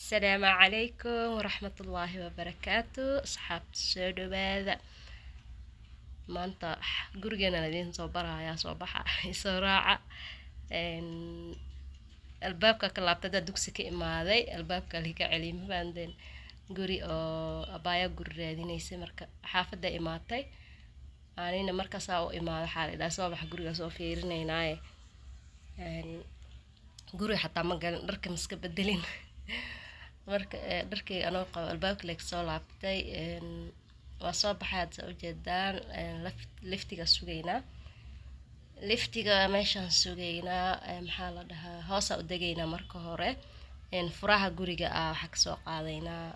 Asalaamu calaykum waraxmatullaahi wabarakaatu. Asxaabta, soo dhawaada. Maanta gurigeena idiin soo barayaa. Soo baxa, isoo raaca. Albaabka ka laabtay haddaa, dugsi ka imaaday, albaabka lika celiyay. Ma fahanteen? Guri oo abaaya guri raadinaysay marka xaafadda imaatay, anina markaasaa u imaada. Waxaa la idhaha, "Soo baxa, guriga soo fiirinaynaaye." Guriga xataa ma galin, dharka maska bedelin. Marka dharkayga anoo qabo albaabka leg soo laabtay. Waa soo baxay hadda, saa ujeedaan. Liftiga sugaynaa, liftiga meeshaan sugaynaa. Maxaa la dhahaa, hoosaa u degaynaa. Marka hore furaha guriga ah waxaa kasoo qaadaynaa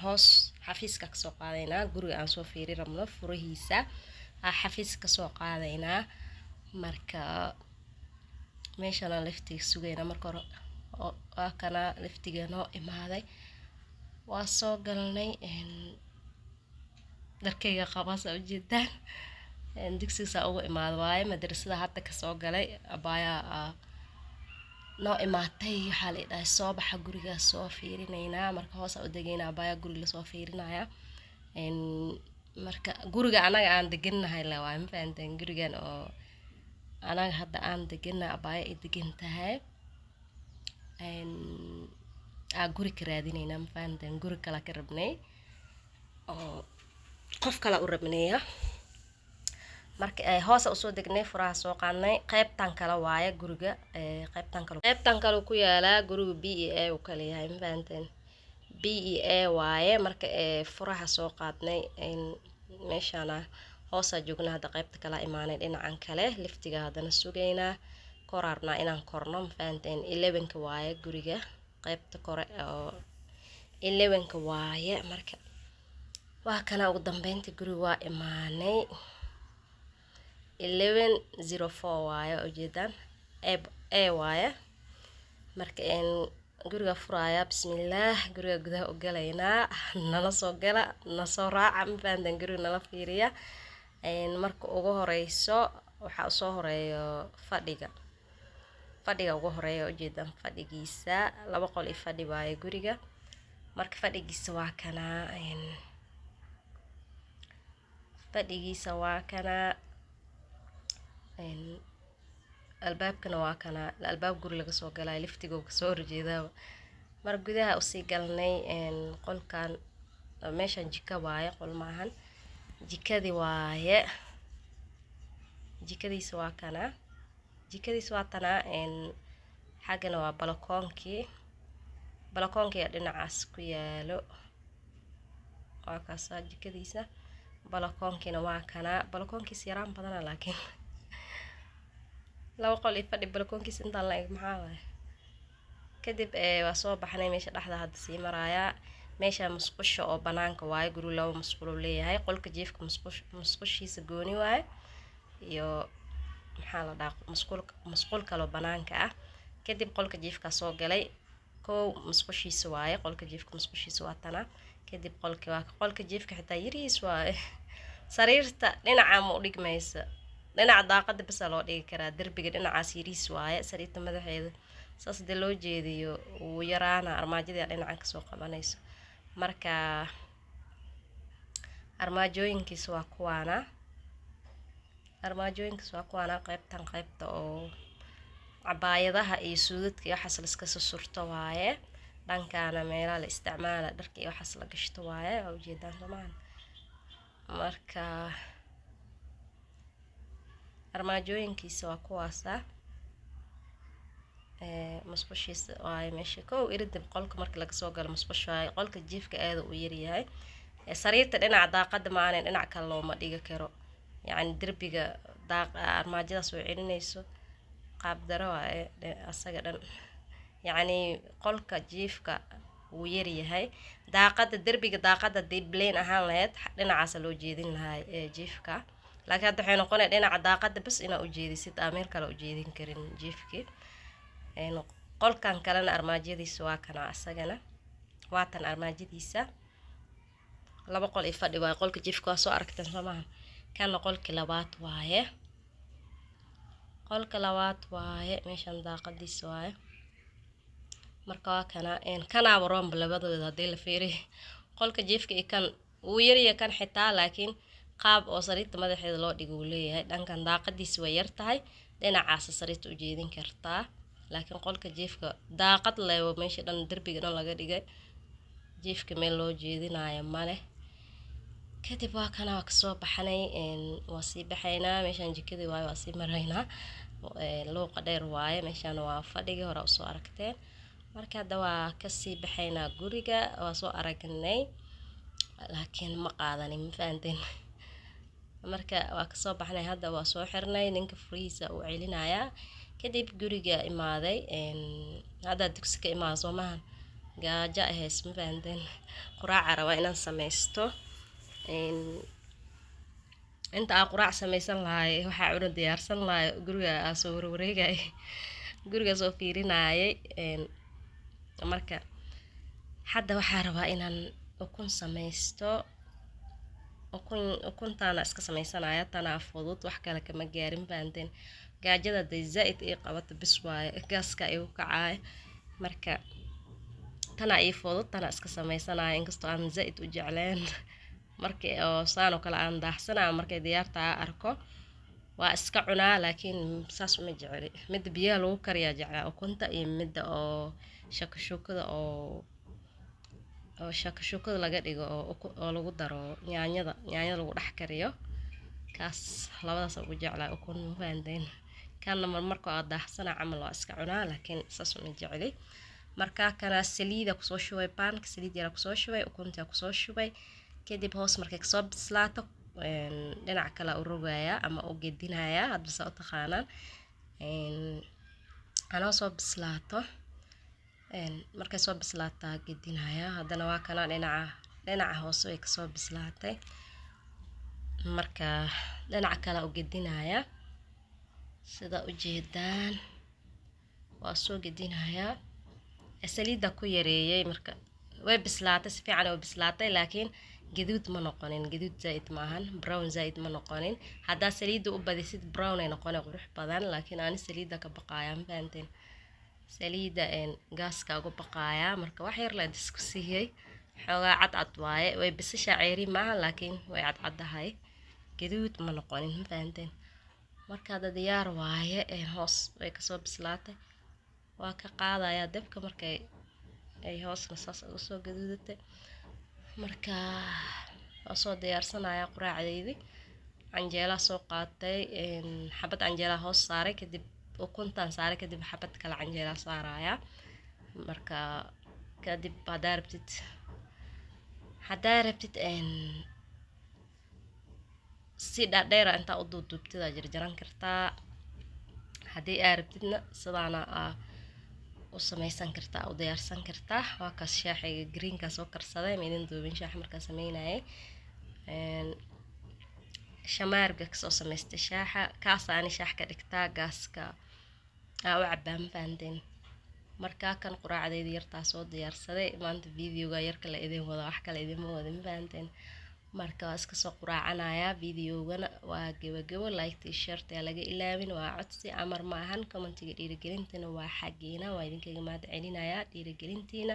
hoos, xafiiska kasoo qaadaynaa. Guriga aan soo fiiri rabno furahiisa ah xafiiska kasoo qaadaynaa. Marka meeshaan liftiga sugaynaa. Marka hore waa kana liftiga noo imaaday, waa soo galnay. Dharkayga qabaa, saa ujeedaan. Dugsiga saa ugu imaada waaye, madrasada hadda kasoo galay. Abaayaa noo imaatay, waxaa la idhahay, "Soo baxa, guriga soo fiirinaynaa." Marka hoosaa u degaynaa, abaayaa guriga lasoo fiirinaya. Marka guriga anaga aan degannahay le waaye, ma fahanteen? Gurigan oo anaga hadda aan degannahay, abaaya ay degan tahay, aa guri ka raadinaynaa, ma fahanteen? Guri kala ka rabnay oo qof kale u rabnaya. Marka hoosa usoo degnay, furaha soo qaadnay. Qaybtan kale waaye guriga, qaybtan kale, qaybtan kale ku yaalaa guriga. B E A uu kala yahay, ma fahanteen? B E A waaye. Marka furaha soo qaadnay, meeshaana hoosaa joognaa hadda. Qaybta kala imaanay, dhinacan kale. Liftiga haddana sugaynaa, koraa rabnaa inaan korno, ma fahanteen? 11-ka waaye guriga, qaybta kore oo 11-ka waaye. Marka waa kana, ugu dambeynta guriga waa imaanay. 1104 waaye, ujeedaan, A waaye. Marka guriga furaaya, bismillaah, guriga gudaha u galaynaa. Nala soo gala, nasoo raaca, ma fahanteen? Guriga nala fiiriya. Marka ugu horeyso waxaa usoo horeeyo fadhiga, fadhiga ugu horeeya, ujeedaan. Fadhigiisa laba qol iyo fadhi waaye guriga. Marka fadhigiisa waa kanaa, fadhigiisa waa kanaa. Albaabkana waa kanaa, albaab guri laga soo galaayo, liftiga kasoo horjeedaaba. Mar gudaha usii galnay, qolkan meeshan jika waaye, qol maahan, jikadii waaye. Jikadiisa waa kanaa, jikadiisa waa tanaa. Xaggana waa balakoonkii, balakoonkii dhinacaas ku yaalo, waa kaasaa jikadiisa. Balakoonkiina waa kanaa. Balakoonkiisa yaraan badana, laakiin laba qol iyo fadhi balakoonkiisa intaan la eg maxaa waaye? Kadib waa soo baxnay, meesha dhexda hadda sii maraayaa. Meesha musqusha oo banaanka waaye. Guri laba musqul uu leeyahay. Qolka jiifka musqush, musqushiisa gooni waaye, iyo maxaa la dhahaa, musqul, musqul kaloo banaanka ah. Kadib qolka jiifkaa soo galay. Kow musqushiisa waaye, qolka jiifka musqushiisa waa tana. Kadib qolka waa qolka jiifka, xitaa yariis waaye. Sariirta dhinaca ma u dhigmaysa, dhinaca daaqada basa loo dhigi karaa. Derbiga dhinacaas yariis waaye. Sariirta madaxeeda saas hadii loo jeediyo wuu yaraana, armaajadii dhinacan kasoo qabanayso. Marka armaajooyinkiisa waa kuwaana, armaajooyinkiisa waa kuwaana. Qaybtan qaybta oo cabaayadaha iyo suudadka iyo waxaas la iska susurto waaye. Dhankaana meelaha la isticmaala dharka iyo waxaas la gashto waaye, waa ujeedaan soomaan? Marka armaajooyinkiisa waa kuwaasa. Musqushiisa waaye meesha kow, irida qolka marka laga soo galo musqusha waaye. Qolka jiifka aada u yaryahay. Sariirta dhinaca daaqada maahan, dhinac kale looma dhigi karo, yacni derbiga daaq armaajadaas oo celinayso, qaab daro waaye asaga dhan. Yacni qolka jiifka wuu yaryahay. Daaqada, derbiga daaqada hadii plain ahaan lahayd, dhinacaasa loo jeedin lahaa jiifka, laakiin hadda waxay noqonaya dhinaca daaqada bas inaa ujeedisid, aa meel kale ujeedin karin jiifkii. Qolkan kalena armaajadiisa waa kana, asagana waa tan armaajadiisa. Laba qol iyo fadhi waaye. Qolka jiifka waa soo aragteen, soo maaha? Kana qolkii labaad waaye, qolka labaad waaye. Meeshan daaqadiisa waaye. Marka waa kana kanaaba roomba labadooda haddii la fiiriyo, qolka jiifka iyo kan wuu yaryahay kan xitaa, laakiin qaab oo sariirta madaxeeda loo dhigo uu leeyahay. Dhankan daaqadiisi way yar tahay, dhinacaasa sariirta u jeedin kartaa, laakiin qolka jiifka daaqad leebo meesha dhan, derbiga dhan laga dhigay, jiifka meel loo jeedinayo maleh. Kadib waa kana, waa kasoo baxnay, waa sii baxaynaa. Meeshaan jikadii waaye, waa sii maraynaa, luuqa dheer waaye. Meeshaan waa fadhigii hore usoo aragteen. Marka hadda waa kasii baxaynaa guriga, waa soo aragnay laakiin ma qaadanin, ma fahanteen? Marka waa kasoo baxnay, hadda waa soo xirnay, ninka furihiisa uu celinayaa. Kadib guriga imaaday, hadda dugsi ka imaada soo maahan, gaajo ahays, ma fahanteen? Quraaca rabaa inaan sameysto. Inta aa quraac sameysan lahay, waxaa cuna diyaarsan lahay, guriga aa soo warwareegay, guriga soo fiirinayay. Marka hadda waxaa rabaa inaan ukun sameysto. Ukun, ukuntaana iska sameysanaya, tanaa fudud, wax kale kama gaarin, fahanteen? Gaajada haday zaa-id ii qabato, bis waaye, gaaska igu kacaaya. Marka tanaa ii fudud, tanaa iska sameysanaya, inkastoo aan zaa-id u jecleen. Markii oo saan oo kale aan daaxsanaya, markay diyaarta arko waa iska cunaa, laakiin saas uma jeceli. Midda biyaha lagu kariyaa jeclaa ukunta, iyo midda oo shakashuukada oo shakashuukada laga dhigo oo lagu daro yaanyada, yaanyada lagu dhex kariyo, kaas labadaas ugu jeclaa ukun, ma fahanteen? Kanna marmarka aa daaxsana camal waa iska cunaa, laakiin saas uma jecli. Marka kana saliida kusoo shubay, baanka saliid yara kusoo shubay, ukunta kusoo shubay. Kadib hoos markay kasoo bislaato, dhinac kale u rogayaa ama u gedinayaa, hadba saa u taqaanaan. Anoo soo bislaato, markay soo bislaataa gedinayaa. Haddana waa kana dhinaca hoose way kasoo bislaatay, marka dhinaca kale u gedinayaa. Sida ujeedaan waa soo gedinayaa, saliidda ku yareeyay. Marka way bislaatay, si fiican way bislaatay, laakiin gaduud ma noqonin, gaduud zaa-id maahan, brown zaa-id ma noqonin. Haddaa saliidda u badisid, brown ay noqonay, qurux badan, laakiin ani saliidda ka baqaaya, ma fahanteen? Saliidda gaaska uga baqaaya. Marka wax yar la isku siiyey, xoogaa cadcad waaye, way bisashaa, ceeri maaha, laakiin way cadcadahay, gaduud ma noqonin, ma fahanteen? Marka hadda diyaar waaye, hoos way kasoo bislaatay, waa ka qaadayaa dabka markay ay hoosna saas uga soo gaduudatay. Marka waa soo diyaarsanayaa quraacdeydii. Canjeelaa soo qaatay, xabad canjeelaa hoos saaray, kadib ukuntaan saaray, kadib xabad kale canjeelaa saarayaa. Marka kadib haddaa rabtid si dhaadheera intaa u duuduubtid aa jarjaran kartaa, haddii aa rabtidna sidaana aa u sameysan kartaa, u diyaarsan kartaa. Waa kaas shaaxayga greenkaa soo karsaday, ma idin duubin shaax markaa sameynayay. Shamaarga kasoo samaystay shaaxa, kaasa ani shaax ka dhigtaa, gaaska aa u cabaa, ma fahanteen? Markaa kan quraacdayda yartaa soo diyaarsaday. Maanta videoga yarka la idin wada, wax kale idinma wada, ma fahanteen? Marka waa iska soo quraacanayaa, videogana waa gebagebo. Like share yaa laga ilaawin, waa codsi, amar ma ahan. Commentiga dhiirigelintana waa xaggiina, waa idinkaga mahad celinayaa dhiirigelintiina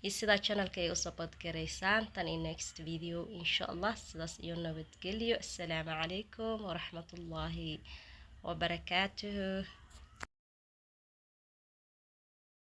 iyo sidaa channelka ay u support garaysaan. Tan iyo next video insha Allah, sidaas iyo nabadgelyo. Asalaamu calaykum waraxmatullaahi wabarakaatuhu.